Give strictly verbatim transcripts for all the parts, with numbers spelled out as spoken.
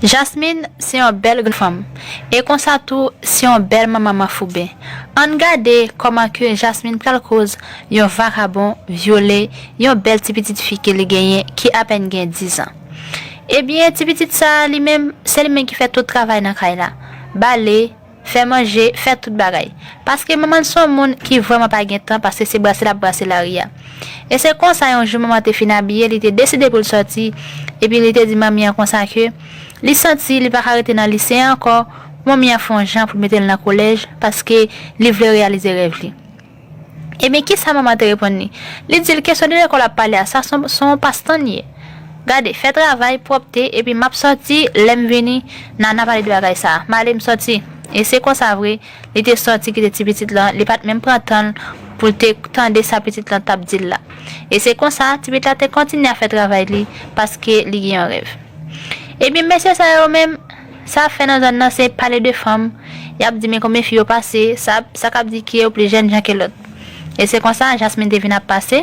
Jasmine se yon bèl grann fanm, e konsa tou se yon bèl manman manfouben. Ann gade kòman ke Jasmine pral koz yon vakabon vyole yon bèl ti pitit fi ke li genyen ki apèn gen diz an. Ebyen, ti pitit sa a li menm, se li menm ki fè tout travay nan kay la. Bale, fè manje, fè tout bagay. Paske manman l se yon moun ki vrèman pa gen tan, paske se brase l ap brase lari a. E se konsa yon jou manman te fin abiye, li te deside pou l sòti, epi li te di manmi an konsa ke li santi li pa ka rete nan lise a ankò, manmi an fè yon jan pou l mete l nan kolèj, paske li vle reyalize rèv li. Ebyen, kisa manman te reponn li? Li di l kesyon de lekòl ap pale a, sa se yon, se yon pastan l ye. Gade, fè travay, pwòpte, epi m ap sòti, lè m vini, n a, n a pale de bagay sa a. M ale, m sòti. E se konsa vre, li te sòti kite ti pitit lan, li pa t menm pran tan l pou l te tande sa pitit lan t ap di l la. E se konsa, ti pitit la te kontinye ap fè travay li, paske li gen yon rèv. Ebyen, mesye sa yo menm, sa y ap fè nan zòn nan se pale de fanm. Y ap di men konbyen fi yo pase, sa, sa k ap di ke yo plis jènjan ke lòt. E se konsa, Jasmine te vin ap pase,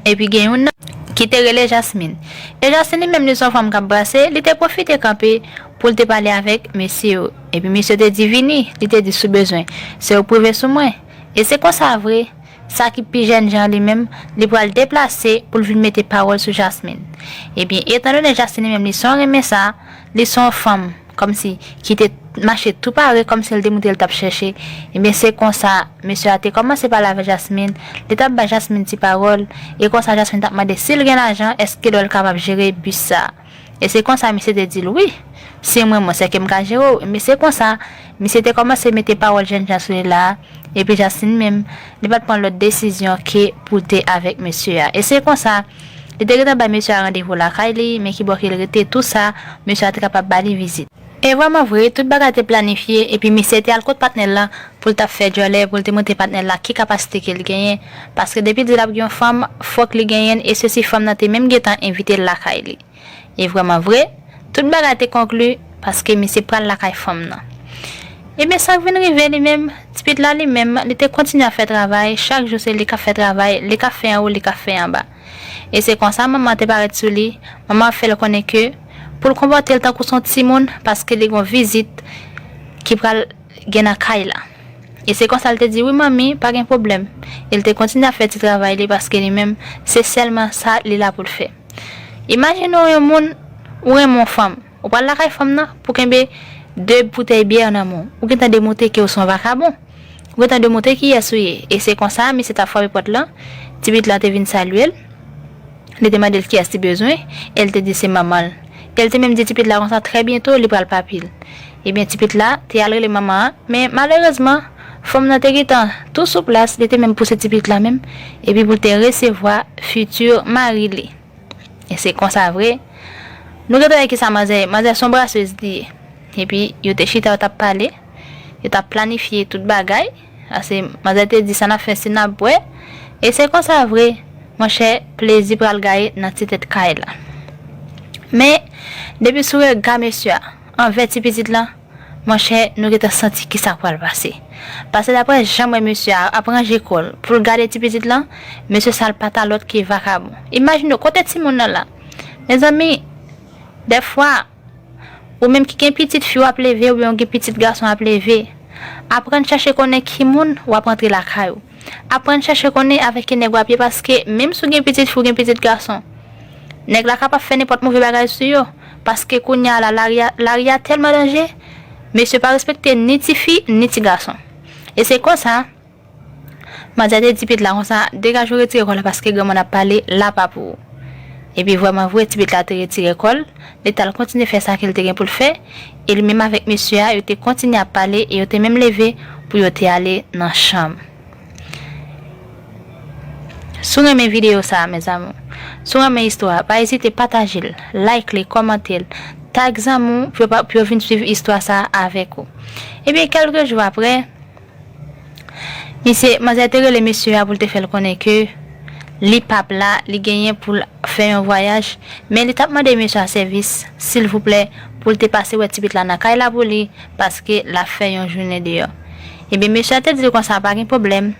epi gen youn nan ki te rele Jasmine. E Jasmine li menm, li se yon fanm k ap brase, li te pwofite kanpe pou l te pale avèk mesye yo. Epi mesye te di vini, li te di si w bezwen, se w prive sou mwen. E se konsa vre, sa ki pi jènjan li menm, li pral deplase pou l vin mete pawòl sou Jasmine. Ebyen, etandone Jasmine li menm, li se yon renmen sa, li se yon fanm, kòmsi, ki te mache tou pare, kòmsi l te montre l t ap chèche. Ebyen, se konsa, mesye a te kòmanse pale avèk Jasmine, li t ap bay Jasmine ti pawòl, e konsa Jasmine t ap mande si l gen lajan, èske l wè l kapab jere bis sa a. E se konsa misye te di l wi. Si w renmen mwen, sèke m ka jere w. Men se konsa, misye te kòmanse mete pawòl jènjan sou li la a. Epi Jasmine menm, li pa t pran lòt desizyon ke pou l te avèk mesye a. E se konsa, li te gentan bay mesye a randevou lakay li, men kibò ke l rete, tou sa, mesye a te kapab ba li vizit. E vrèman vre, tout bagay te planifye, epi misye te al kot patnè l lan pou l t ap fè djòlè, pou l te montre patnè l la ki kapasite ke l genyen. Paske depi l di l ap gen yon fanm, fòk li genyen l, e sesi fanm nan te menm gentan envite l lakay li. E vrèman vre, tout bagay te konkli paske misye pral lakay fanm nan. Ebyen, sa k vin rive li menm, ti pitit la li menm, li te kontinye ap fè travay, chak jou se li k ap fè travay, li k ap fè anwo, li k ap fè anba. E se konsa manman an te parèt sou li, manman an fè l konnen ke pou l konpòte l tankou se yon timoun, paske li gen yon vizit ki pral gen nan kay la. E se konsa l te di wi manmi, pa gen pwoblèm. E l te kontinye ap fè ti travay li paske li menm, se sèlman sa li la pou l fè. Imajine w yon moun, ou renmen yon fanm, ou pral lakay fanm nan pou kenbe de boutèy byè nan men w. Ou gentan demontre ke w se yon vakabon. Ou gentan demontre kiyès ou ye. E se konsa, misye t ap frape pòt lan, ti pitit lan te vin salye l. Li te mande l kiyès li bezwen, e l te di se manman l. E l te menm di ti pitit la konsa trè byento li pral papi l. Ebyen, ti pitit la te al rele manman an, men malerezman, fanm nan te gentan tou sou plas, li te menm pouse ti pitit la menm, epi pou l te resevwa fiti mari li. E se konsa vre. Nou gentan wè kisa manzè ye. Manzè se yon brasez li ye. Epi, yo te chita, yo t ap pale. Yo t ap planifye tout bagay. Ase, manzè te di sa n ap fè, si n ap bwè. E se konsa vre, monchè, plezi pral gaye nan ti tèt kay la. Men, depi sou rega mesye a anvè ti pitit lan, monchè, nou gentan santi kisa k pral pase. Paske daprè jan m wè mesye a ap ranje kò l pou l gade ti pitit lan, mesye sa l pa ta lòt ke vakabon. Imajine w, kote timoun nan la? Mezanmi, dèfwa, ou menm ki gen pitit fi w ap leve oubyen w gen pitit gason w ap leve, aprann chèche konnen ki moun w ap rantre lakay ou. Aprann chèche konnen avèk ki nèg w ap ye, paske menm si w gen pitit fi, w gen pitit gason, nèg la kapab fè nenpòt move bagay sou yo. Paske kounye a la, lari a, lari a tèlman danje, mesye pa respekte ni tifi, ni ti gason. E se konsa, manzè te di pitit la konsa, degaje w retire kò w la paske granmoun ap pale, la pa pou ou. Epi vrèman vre, ti pitit la te retire kò l, li t al kontinye fè sa ke l te gen pou l fè, e li menm avèk mesye a, yo te kontinye ap pale, e yo te menm leve pou yo te ale nan chanm. Si w renmen videyo sa a, mes amours, si w renmen istwa a, pa ezite pataje l, like li, kòmante l, tag zanmi w pou yo pa, pou yo vin swiv istwa sa a avèk ou. Ebyen, kèlke jou aprè, misye, manzè te rele mesye a pou l te fè l konnen ke li p ap la, li genyen pou l fè yon vwayaj, men li t ap mande mesye a sèvis, silvouplè, pou l te pase wè ti pitit la nan kay la pou li, paske l ap fè yon jounen deyò. Ebyen, mesye a te di l konsa, pa gen pwoblèm,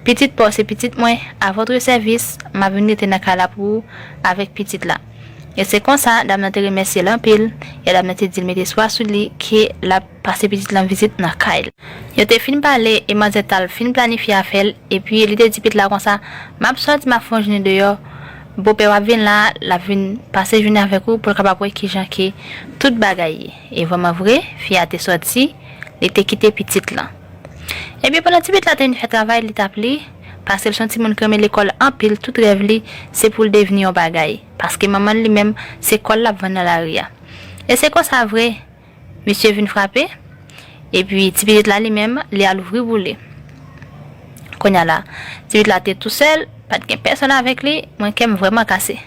pitit pa w se pitit mwen, à votre service, m ap vin rete nan kay la pou ou avèk pitit la. E se konsa, dam nan te remèsye l anpil, e dam nan te di l mete espwa sou li ke l ap pase pitit lan vizit nan kay l. Yo te fin pale, e manzè t al fin planifye afè l, epi li te di pitit la konsa, "M ap sòti, m ap fè yon jounen deyò, bopè w ap vin la, l ap vin pase jounen avèk ou pou l kapab wè kijan ke tout bagay ye." E vrèman vre, fi a te sòti, li te kite pitit lan. Ebyen, pandan ti pitit la te vin fè travay li t ap li, paske l se yon timoun ki renmen lekòl anpil, tout rèv li, se pou l devni yon bagay. Paske manman l li menm, se kòl l ap vann nan lari a. E se konsa vre, misye vin frape, epi ti pitit la li menm, li al ouvri boule. Kounye a la, ti pitit la te tousèl, pa t gen pèsonn avèk li, mwen kè m vrèman kase.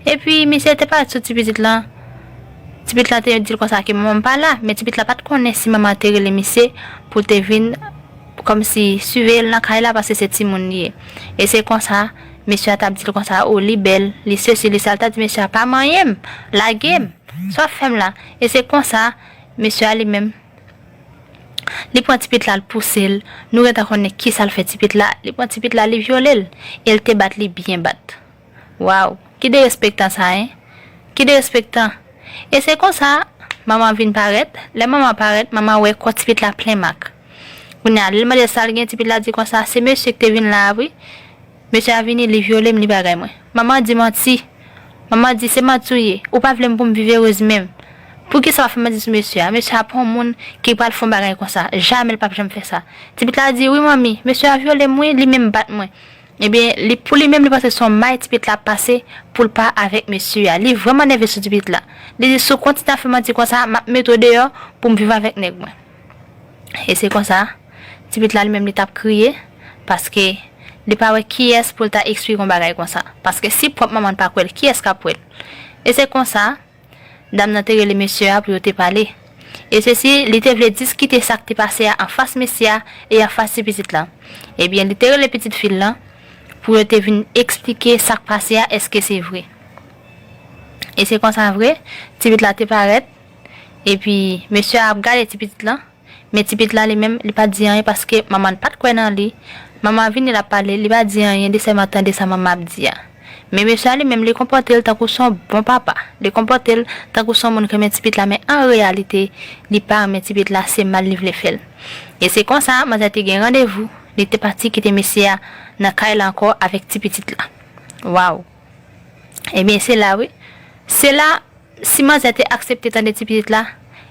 Epi misye te pale sou ti pitit lan. Ti pitit lan te di l konsa ke manman m pa la, men ti pitit la pa t konnen si manman te rele misye pou l te vin kòmsi siveye l nan kay la paske se timoun li ye. E se konsa, mesye a t ap di l konsa, o, li bèl, li sesi, li sa, l t ap di mesye a pa manyen m, lage m, sa w ap fè m la? E se konsa, mesye a li menm, li pran ti pitit la, l pouse l, nou gentan konnen kisa l fè ti pitit la, li pran ti pitit la, li vyole l, e l te bat li byen bat. Waw, ki derespektan sa, en? Ki derespektan! E se konsa, manman vin parèt. Lè manman parèt, manman wè kò ti pitit la plen mak. Kounye a, lè l mande l sa l gen, ti pitit la di konsa, se mesye ki te vin la a, wi. Mesye a vini, li vyole m, li bagay mwen. Manman di manti. Manman di, se manti w ye. Ou pa vle m pou m viv erez menm. Poukisa w ap fè manti sou mesye a? Mesye a pa yon moun ki pral fè yon bagay konsa. Jamè l p ap janm fè sa. Ti pitit la di, wi, manmi, mesye a vyole m, wi, li menm bat mwen. Ebyen, li, pou li menm, li panse se yon may ti pitit la ap pase pou l pa avèk mesye a. Li vrèman nève sou ti pitit la. Li di, si w kontinye ap fè manti konsa, m ap mete w deyò pou m viv avèk nèg mwen. E se konsa, ti pitit la li menm li t ap kriye, paske li pa wè kiyès pou l ta eksplike yon bagay konsa. Paske si pwòp manman l pa kwè l, kiyès k ap kwè l? E se konsa, dam nan te rele mesye a pou yo te pale. E sesi, li te vle diskite sa k te pase a anfas mesye a e anfas ti pitit la. Ebyen, li te rele pitit fi l lan pou yo te vin eksplike sa k pase a, èske se vre. E se konsa vre, ti pitit la te parèt, epi mesye a ap gade ti pitit lan, men ti pitit la li menm, li pa t di anyen paske manman l pa t kwè nan li. Manman an vini, l ap pale, li pa di anyen, li sèlman tande sa manman ap di a. Men mesye a li menm, li konpòte l tankou se yon bon papa. Li konpòte l tankou se yon moun ki renmen ti pitit la, men an reyalite, li pa renmen ti pitit la, se mal li vle fè l. E se konsa, manzè te gen randevou, li te pati kite mesye a nan kay la ankò avèk ti pitit la. Waw! Ebyen, se la, wi. Se la, si manzè te aksepte tande ti pitit la,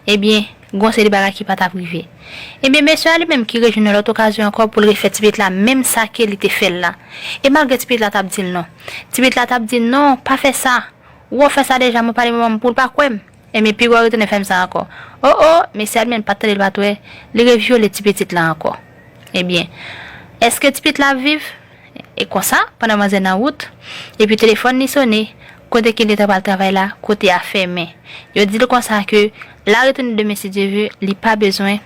ebyen, gon seri bagay ki pa t ap rive. Ebyen, mesye a li menm ki rejwenn yon lòt okazyon ankò pou l refè ti pitit la menm sa ke li te fè l la. E malgre ti pitit la t ap di l non. Ti pitit la t ap di l non, pa fè sa. Ou wè w fè sa deja, mwen pale manman m pou l pa kwè m. Ebyen, pi gwo retounen fè m sa ankò. O, o, mesye a li menm pa t tande, li pa t wè, li revyole ti pitit la ankò. Ebyen, èske ti pitit la ap viv? E konsa, pandan manzè nan wout, epi telefòn li sone, kote ke li te pral travay la, kote a fèmen. Yo di l konsa ke la retourne demain si Dieu veut, li pa bezwen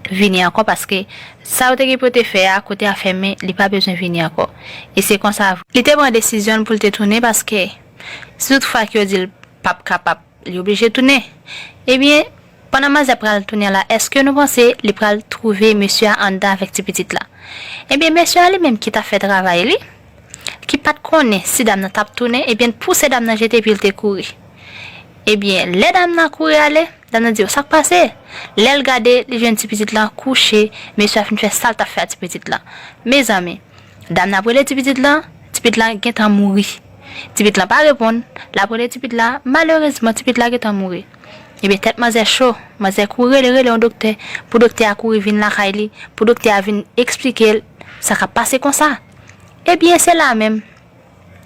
vini ankò paske sa yo te gen pou yo te fè a, kote a fèmen, li pa bezwen vini ankò. E se konsa, li te pran desizyon l pou l te tounen paske si toutfwa ke yo di l p ap kapab, li oblije tounen. Ebyen, pandan manzè pral tounen la, èske nou panse li pral twouve mesye a anndan avèk ti pitit la? Ebyen, mesye a li menm ki t ap fè travay li, ki pa t konnen si dam nan t ap tounen, ebyen, l pouse dam nan jete pye l te kouri. Ebyen, lè dam nan kouri ale, dam nan di yo, "Sa k pase?" Lè l gade, li jwenn ti pitit lan kouche, mesye a fin fè sa l t ap fè a ti pitit lan. Mezanmi, dam nan ap rele ti pitit lan, ti pitit lan gentan mouri. Ti pitit lan pa reponn, l ap rele ti pitit la, malerezman, ti pitit la gentan mouri. Ebyen, tèt manzè cho, manzè kouri rele, rele yon doktè, pou doktè a kouri vin lakay li, pou doktè a vin eksplike l sa k ap pase konsa. Ebyen, se la menm.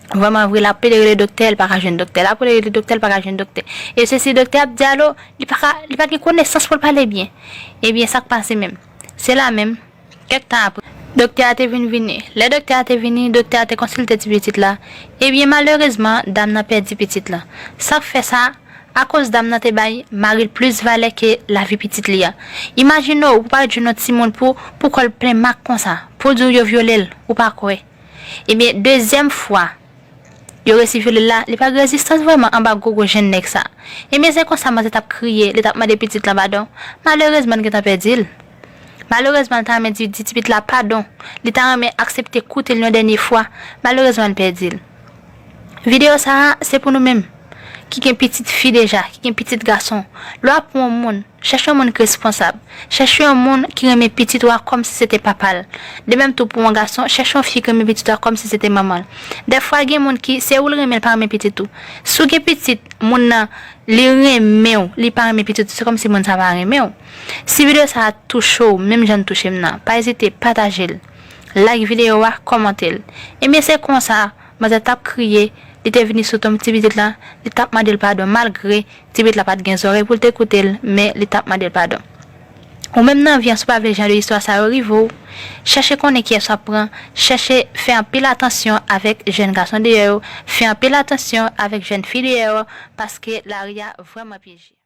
Vrèman vre, l ap pede rele doktè, l pa ka jwenn doktè. L ap pede rele doktè, l pa ka jwenn doktè. E se si doktè ap di alo, li pa ka, li pa gen konesans pou l pale byen. Ebyen, sa k pase menm? Se la menm, kèk tan apre, doktè a te vin vini. Lè doktè a te vini, doktè a te konsilte ti pitit la. Ebyen, malerezman, dam nan pèdi pitit la. Sa k fè sa? Akoz dam nan te bay mari l plis valè ke lavi pitit li a. Imajine w, ou parèt jwenn yon timoun pou, pou kò l plen mak konsa, pou l di w yo vyole l, ou pa kwè. Ebyen, dezyèm fwa, yo resi vyole l la, li pa gen rezistans vrèman anba gwo gwo jèn nèg sa. Ebyen, se konsa manzè t ap kriye, li t ap mande pitit lan padon. Malerezman, l gentan pèdi l. Malerezman, l ta renmen di, di ti pitit la padon. Li ta renmen aksepte koute l yon dènye fwa. Malerezman, l pèdi l. Videyo sa a, se pou nou menm. ki gen pitit fi deja, ki gen pitit gason. Lè w ap pran yon moun, chèche yon moun ki responsab. Chèche yon moun ki renmen pitit ou a kòmsi se te papa l. De menm tou pou yon gason, chèche yon fi ki renmen pitit ou a kòmsi se te manman l. Dèfwa gen moun ki se ou l renmen, l pa renmen pitit ou. Si w gen pitit, moun nan, li renmen w, li pa renmen pitit ou, se kòmsi moun sa pa renmen w. Si videyo sa a touche w, menm jan l touche m nan, pa ezite pataje l. Like videyo a, kòmante l. Ebyen se konsa, manzè t ap kriye, li te vini sou tonm ti pitit la, li t ap mande l padon, malgre ti pitit la pa t gen zòrèy pou l te koute l, men li t ap mande l padon. Ou menm nan vi an, si w pa vle jan de istwa sa yo rive w, chèche konnen kiyès w ap pran, chèche fè anpil atansyon avèk jèn gason deyò yo, fè anpil atansyon avèk jèn fi deyò yo, paske lari a vrèman pyeje.